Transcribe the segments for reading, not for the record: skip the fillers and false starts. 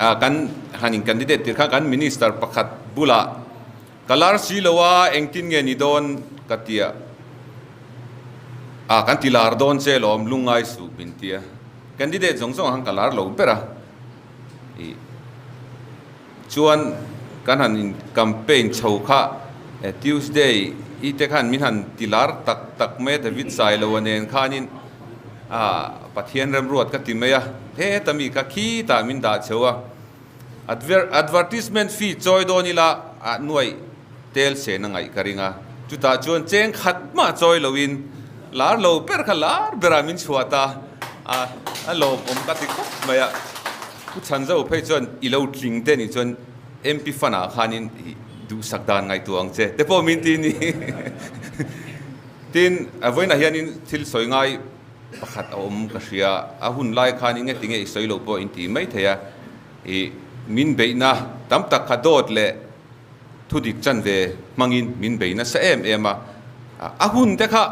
kan han in candidate tir khan kan minister pakhat bulah ka lar si lo a engtin nge ni dawn ka tia a kan ti lar dawn che lawm lungngai suh min tia candidate zawng zawng ah khan ka lar lo ber a ih chuan kan han in campaign chho kha Tuesday i te khan min han ti lar tak tak mai a David Sailo a nen khanin ah Pathian remruat ka ti mai a heta mi kha khitah min dah chho a advertisement fee chawi dawn ila ah nuaih tel sen a ngaih ka ring a chutah chuan cheng khat mah chawi loin lar lo ber kha lar berah min chhuah ta a a lawmawm ka ti khawp mai a. Pu Chhanzo phei chuan i lo tling te nih chuan MP fund ah khanin i duhsak dan ngaihtuah ang che te pawh min ti ni. Tin, vawiinah hianin thil sawi ngai pakhat a awm ka hria, a hun lai khanin nge tinge i sawi lo pawh in ti mai thei a, i min beihna tam tak kha dawt leh thudik chanve hmangin min bei nasa em em a, a hun te kha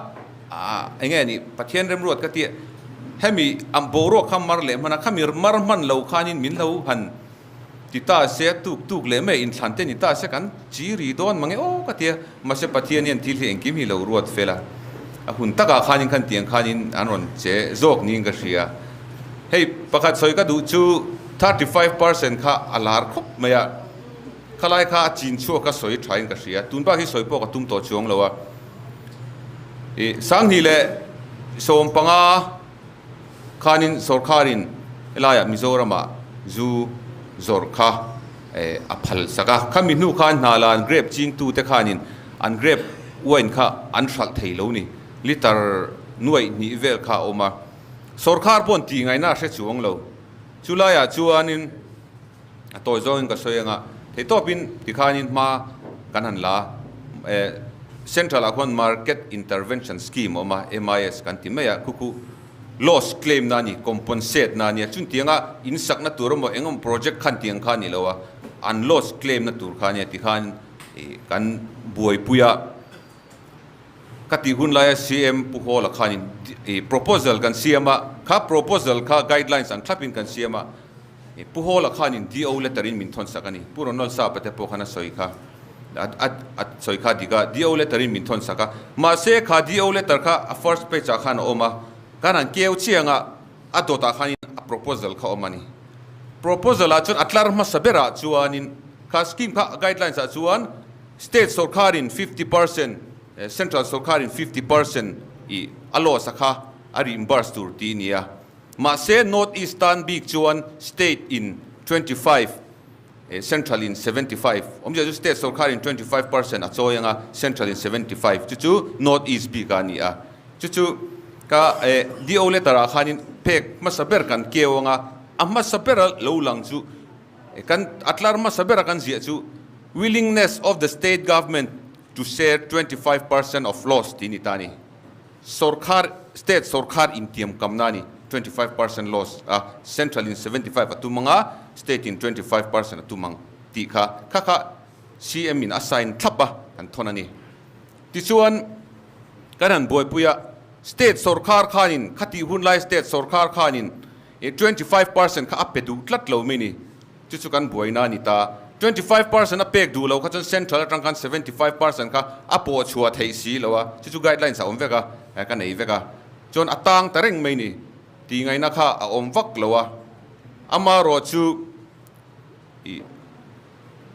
eng nge nih Pathian remruat ka tih hemi ang boruak kha mar leh hman a, khami mar hman lo khanin min lo han ti ta se tuk tuk leh mai inthlan te ni ta se kan chi ri dawn mange aw ka tia, mahse Pathian hian thil hi engkim hi lo ruat fel a, a hun takah khanin khan tiang khanin an rawn che zawk niin ka hria. Hei pakhat sawi ka duh chu 35% kha a lar khawp mai a. Khalai kha a chin chhuak a sawi thain ka hria. Tun bak hi sawi pawh ka tum tawh chuang lo a. I 2015 khanin sorkharin helaiah Mizoramah zu zawrh kha a phal sak a. Khami hnu khan hna la an grape chingtute khanin an grape wine kha an hralh thei lo ni. Litre nuaih hnih vel kha a awm a. Sorkhar paw'n tih ngaihna a hre chuang lo. Chulaiah chuanin. A tawi zawngin ka sawi anga theitawpin tikhanin hma kan han la a, Central ah khuan Market Intervention Scheme a awm a, MIS kan ti mai a, khu khu loss claim na a ni, compensate na a nia, chuntianga in sakna tur emaw eng emaw project khan tiang kha a ni lo a, an loss claim na tur kha a nia tikhan kan buaipui a. Ka tih hun laia CM Pu Hawla khanin proposal kan siam a, kha proposal kha guidelines ang thlapin kan siam a, Pu Hawla khanin DO letter in min thawn sak a ni. Pu Ronald Sapa te pawh khan a sawi kha, a sawi kha dik a, DO letter in min thawn sak a. Mahse kha DO letter kha a first page ah khan a awm a, kan han keu chiang a, a dawtah khanin a proposal kha a awm a ni. Proposal ah chuan a tlar hmasa berah chuanin kha scheme kha guidelines ah chuan, State sorkharin 50%, Central sorkharin 50% i a loss a kha a reimburse tur tih a ni a. Mahse, North East tan bik chuan State in 25, Central in 75, awmzia chu State sorkharin 25% a chawi anga Central in 75 chu chu North East bik a ni a. Chu chu ka DO letter ah khanin phek hmasa ber kan keu anga a hmasa bera lo lang chu Kan a tlar hmasa bera kan ziah chu Willingness of the state government to share 25% of loss tih a ni ta a ni. Sorkhar, state sorkhar intiam kamna a ni, 25% loss a, central in 75 a tum ang a, state in 25% a tum ang tih kha, kha kha CM in a sign thlap a, kan thawn a ni. Tichuan, kan han buaipui a, state sorkhar khanin, khatih hunlai state sorkhar khanin I 25% kha a pe duh tlat lo mai ni. Chu chu kan buaina a ni ta. 25% a pek duh lo kha chuan central atang khan 75% kha a pawh chhuah theih si lo a. Chu chu guidelines a awm vek a, ka nei vek a. Chuan a tang ta reng mai ni. Tih ngaihna kha a awm vak lo a. Amaherawh chu i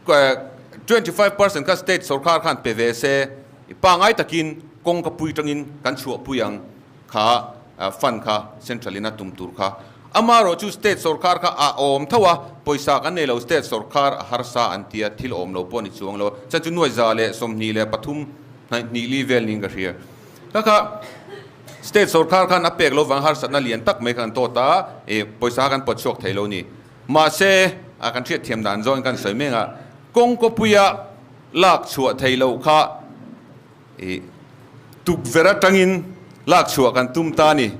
25% kha state sorkar khan pe ve se, i pangngai takin kawng ka pui tangin kan chhuahpui ang kha. Fund kha central in a tum tur kha amaherawh chu state sorkar kha a awm tho a, pawisa kan nei lo state sorkar a harsa an tia thil awm lo pawh a ni chuang lo a, chuan chu 2023 hnih li vel niin ka hria. Kha kha state sorkar khan a pek lo vang harsatna lian tak mai kha kan tawt a, ih pawisa kan pawt chhuak thei lo ni. Mahse a kan hriatthiam dan zawngin kan sawi mek a, kawng kawpuia lak chhuah thei loh kha Ih, tukverh atangin lak chhuah kan tum ta a ni.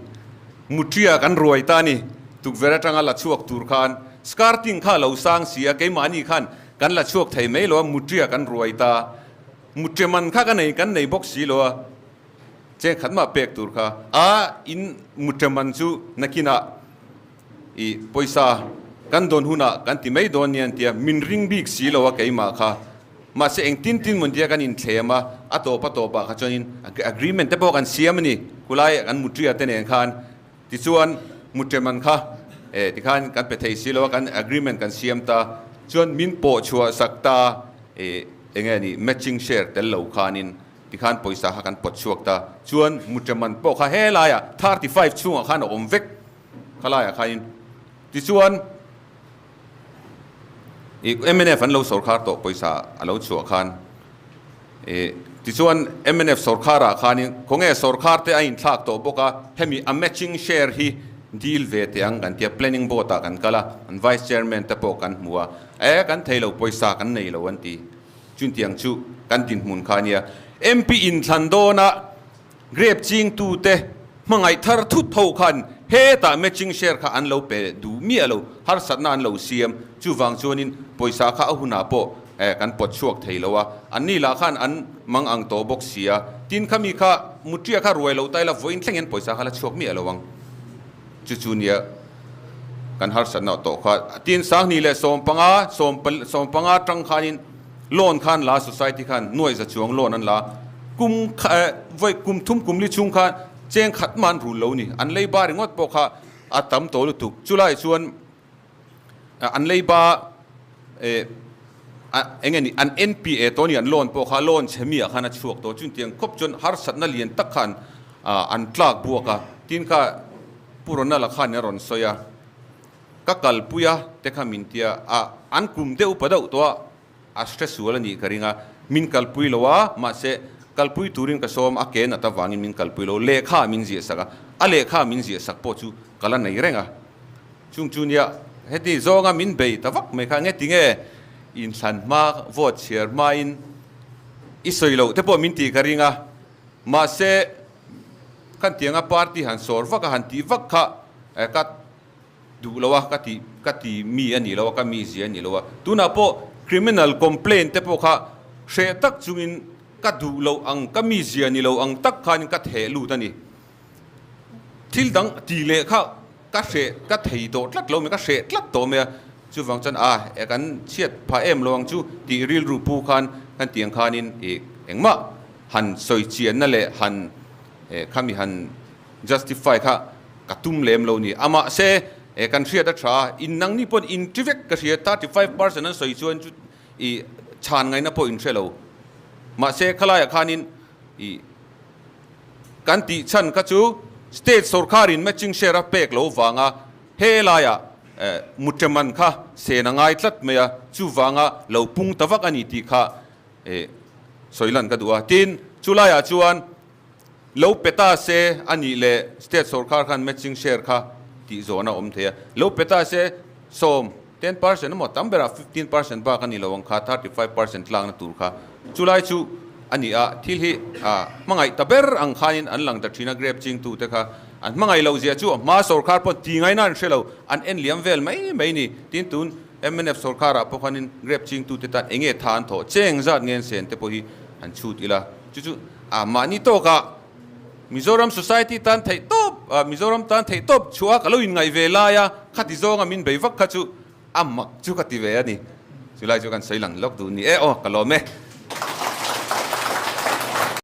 Mutria kan ruai ta a ni. Tukverh atanga la chhuak tur khan skirting kha a lo sang si a, keimahni khan kan la chhuak thei mai lo a, mutria kan ruai ta. Mutria man kha ka nei, kan nei bawk si lo a, cheng khat mah pek tur kha. A, in mutria man chu nakinah ih, pawisa. Kan dawn hunah kan ti mai dawn nia an tia, min ring bik si lo a keimah kha. Mahse eng tin tin mun tia kan inthlem a, a tawp a tawpah kha chuanin agreement te pawh kan siam a ni, khulai kan mutria te nen khan. Tichuan mutreman kha eh tikhan kan pe thei si lo a, kan agreement kan siam ta, chuan min pawh chhuah sak ta eh eng nge ni matching share tel lo khanin tikhan pawisa kha kan pawt chhuak ta, chuan mutreman pawh kha helaiah 35 chhungah khan a awm vek khalaiah khanin tichuan I mnf an lo sawrkhar tawh pawisa a lo chhuah khan i tichuan mnf sawrkharah khanin khawnge sawrkhar te a inthlak tawh bawk a, hemi a matching share hi deal ve teh ang kan tia planning board ah kan kal a, an vice chairman te pawh kan hmu a, e kan thei lo pawisa kan nei lo an ti, chuntiang chu kan dinhmun kha a nia. MP inthlan dawnah Grape chingtute hmangaih thar thut ho khan hetah matching share kha an lo pe duh miah lo, harsatna an lo siam. Chuvang chuanin pawisa kha a hunah pawh kan pawt chhuak thei lo a, anni lah khan an mang ang tawh bawk si a. Tin khami kha mutria kha ruai lo ta ila vawiin thleng hian pawisa kha la chhuak miah lo ang. Chu chu nia kan harsatna tawh kha. Tin Sanghnih leh 15, 15 tang khanin Loan khan la society khan nuai za chuang loan an la kum vawi kum thum kum li chhung khan cheng khat mah an rul lo ni an lei ba ringawt pawh kha a tam tawh lutuk chulai chuan an lei ba eng nge ni an NPA tawh a ni an loan pawh kha loan chhe mi ah khan a chhuak tawh chutiang khawp chuan harsatna lian tak khan an tlak buak a tin kha Pu Ronald-a khan a rawn sawi a. Ka kalpui a te kha min tia a, an kum deuh pa deuh tawh a, a hre sual a nih ka ring a, min kalpui lo a, mahse kalpui turin ka sawm a, ke nat avangin min kalpui lo, lehkha min ziah sak a, a lehkha min ziah sak pawh chu ka la nei reng a, chung chu nia heti zawnga min bei ta vak mai kha nge tinge inthlan hma vote chhiar hmain i sawi loh te pawh min tih ka ring a, mahse kan tianga party han sawr vak a han tih vak kha ka duh lo a, ka ti ka ti mi a ni lo a, ka mi zia a ni lo a. Tunah pawh criminal complaint te pawh kha hreh tak chungin ka duh loh ang, ka mi zia ni lo ang tak khanin ka theh lut a ni. Thil dang ti leh kha ka hreh ka thei tawh tlat lo mai, ka hreh tlat tawh mai a. Chuvang chuan a e kan chhiat phah em lo ang chu tih rilru pu khan kan tih ang khanin ih engmah han sawi chianna leh han khami han Justify kha ka tum lem lo ni. A mahse e kan hriat a tha a, in nangni pawn in ti vek ka hria, 35% an sawi chuan chu i chhan ngaihna pawh in hre lo. Mahse khalaiah khanin i kan tih chhan kha chu state sorkarin matching share a pek lo vanga helaiah mutreman kha sen a ngai tlat mai a, chuvanga lo pung ta vak a ni tih kha e sawi lan ka duh a. Tin, chulaiah chuan Lo pe ta se a nih leh state sorkar khan matching share kha tih zawhna a awm thei a. Lo pe ta se sawm, 10% emaw tam berah 15% bak a ni lo ang kha, 35% tlakna tur kha. Chulai chu a ni a, thil hi hmangaih ta ber ang khanin an lang ta thin a, grape chingtute kha an hmangaih loh zia chu a hma sorkar pawh ti ngaina an hre lo, an en liam vel mai mai ni. Tin, tun mnf sorkarah pawh khanin grape chingtute tan eng nge tha an thawh, cheng zat ngen sen te pawh hi han chhut ila. Chu chu a mahni tawkah Mizoram society tan theih tawp, Mizoram tan theih tawp chhuah ka lo inngaih ve lai a, khati zawnga min bei vak kha chu a mak chu ka ti ve a ni. Chulai chu kan sawi lang lawk duh ni e aw, ka lawm e.